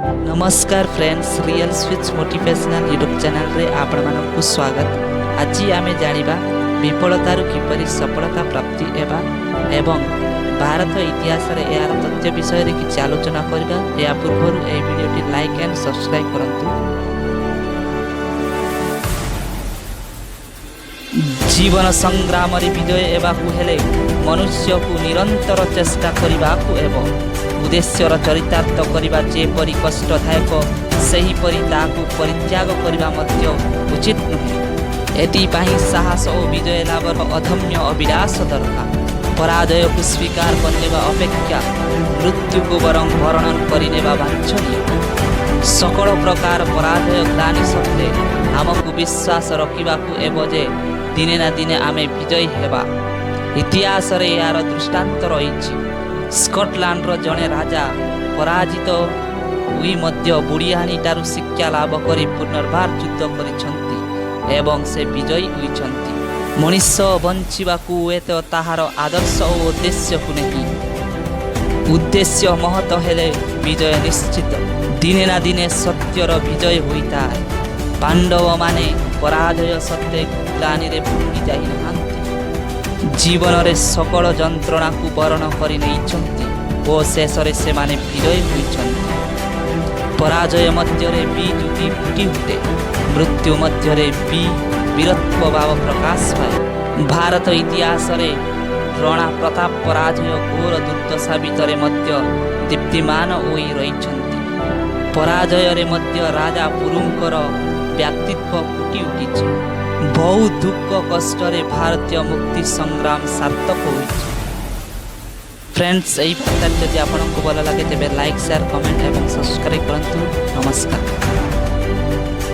ନମସ୍କାର friends, real switch motivational YouTube ଚ୍ୟାନେଲରେ ଆପଣମାନଙ୍କୁ ସ୍ୱାଗତ। ଆଜି ଆମେ ଜାଣିବା ବିଫଳତାରୁ କିପରି ସଫଳତା ପ୍ରାପ୍ତି ହେବା ଏବଂ ଭାରତ ଇତିହାସରେ ଏହାର ତଥ୍ୟ ବିଷୟରେ କିଛି ଆଲୋଚନା କରିବା। ଏହା ପୂର୍ବରୁ ଏହି ଭିଡ଼ିଓଟି ଲାଇକ୍ ଆଣ୍ଡ ସବସ୍କ୍ରାଇବ୍ କରନ୍ତୁ। ଜୀବନ ସଂଗ୍ରାମରେ ବିଜୟ ହେବାକୁ ହେଲେ ମନୁଷ୍ୟକୁ ନିରନ୍ତର ଚେଷ୍ଟା କରିବାକୁ ହେବ। ଉଦ୍ଦେଶ୍ୟର ଚରିତାର୍ଥ କରିବା ଯେପରି କଷ୍ଟଦାୟକ, ସେହିପରି ତାହାକୁ ପରିତ୍ୟାଗ କରିବା ମଧ୍ୟ ଉଚିତ ନୁହେଁ। ଏଥିପାଇଁ ସାହସ ଓ ବିଜୟ ଲାଭର ଅଦମ୍ୟ ଅଭିଳାଷ ଦରକାର। ପରାଜୟକୁ ସ୍ୱୀକାର କରିନେବା ଅପେକ୍ଷା ମୃତ୍ୟୁକୁ ବରଂ ବରଣ କରିନେବା ବାଞ୍ଛନୀୟ। ସକଳ ପ୍ରକାର ପରାଜୟ ଗ୍ଲାନି ସତ୍ତ୍ୱେ ଆମକୁ ବିଶ୍ୱାସ ରଖିବାକୁ ହେବ ଯେ ଦିନେ ନା ଦିନେ ଆମେ ବିଜୟୀ ହେବା। ଇତିହାସରେ ଏହାର ଦୃଷ୍ଟାନ୍ତ ରହିଛି। ସ୍କଟଲାଣ୍ଡର ଜଣେ ରାଜା ପରାଜିତ ହୋଇ ମଧ୍ୟ ବୁଢ଼ିଆଣୀଠାରୁ ଶିକ୍ଷା ଲାଭ କରି ପୁନର୍ବାର ଯୁଦ୍ଧ କରିଛନ୍ତି ଏବଂ ସେ ବିଜୟୀ ହୋଇଛନ୍ତି। ମଣିଷ ବଞ୍ଚିବାକୁ ହୁଏତ ତାହାର ଆଦର୍ଶ ଓ ଉଦ୍ଦେଶ୍ୟକୁ ନେଇ। ଉଦ୍ଦେଶ୍ୟ ମହତ ହେଲେ ବିଜୟ ନିଶ୍ଚିତ। ଦିନେ ନା ଦିନେ ସତ୍ୟର ବିଜୟ ହୋଇଥାଏ। ପାଣ୍ଡବମାନେ ପରାଜୟ ସତ୍ତ୍ୱେ ଗ୍ଲାନିରେ ଭାଙ୍ଗି ଯାଇନାହାନ୍ତି। ଜୀବନରେ ସକଳ ଯନ୍ତ୍ରଣାକୁ ବରଣ କରି ନେଇଛନ୍ତି ଓ ଶେଷରେ ସେମାନେ ବିଜୟୀ ହୋଇଛନ୍ତି। ପରାଜୟ ମଧ୍ୟରେ ବି ଜ୍ୟୋତି ଫୁଟି ଉଠେ, ମୃତ୍ୟୁ ମଧ୍ୟରେ ବି ବୀରତ୍ୱ ଭାବ ପ୍ରକାଶ ପାଏ। ଭାରତ ଇତିହାସରେ ରଣା ପ୍ରତାପ ପରାଜୟ ଘୋର ଦୁର୍ଦ୍ଦଶା ଭିତରେ ମଧ୍ୟ ଦୀପ୍ତିମାନ ହୋଇ ରହିଛନ୍ତି। ପରାଜୟରେ ମଧ୍ୟ ରାଜା ପୁରୁଙ୍କର ବ୍ୟକ୍ତିତ୍ୱ ଫୁଟି ଉଠିଛି। ବହୁ ଦୁଃଖ କଷ୍ଟରେ ଭାରତୀୟ ମୁକ୍ତି ସଂଗ୍ରାମ ସାର୍ଥକ ହୋଇଛି। ଫ୍ରେଣ୍ଡସ୍, ଏହି ବାର୍ତ୍ତାଟି ଯଦି ଆପଣଙ୍କୁ ଭଲ ଲାଗେ, ତେବେ ଲାଇକ୍, ସେୟାର, କମେଣ୍ଟ ଏବଂ ସବସ୍କ୍ରାଇବ୍ କରନ୍ତୁ। ନମସ୍କାର।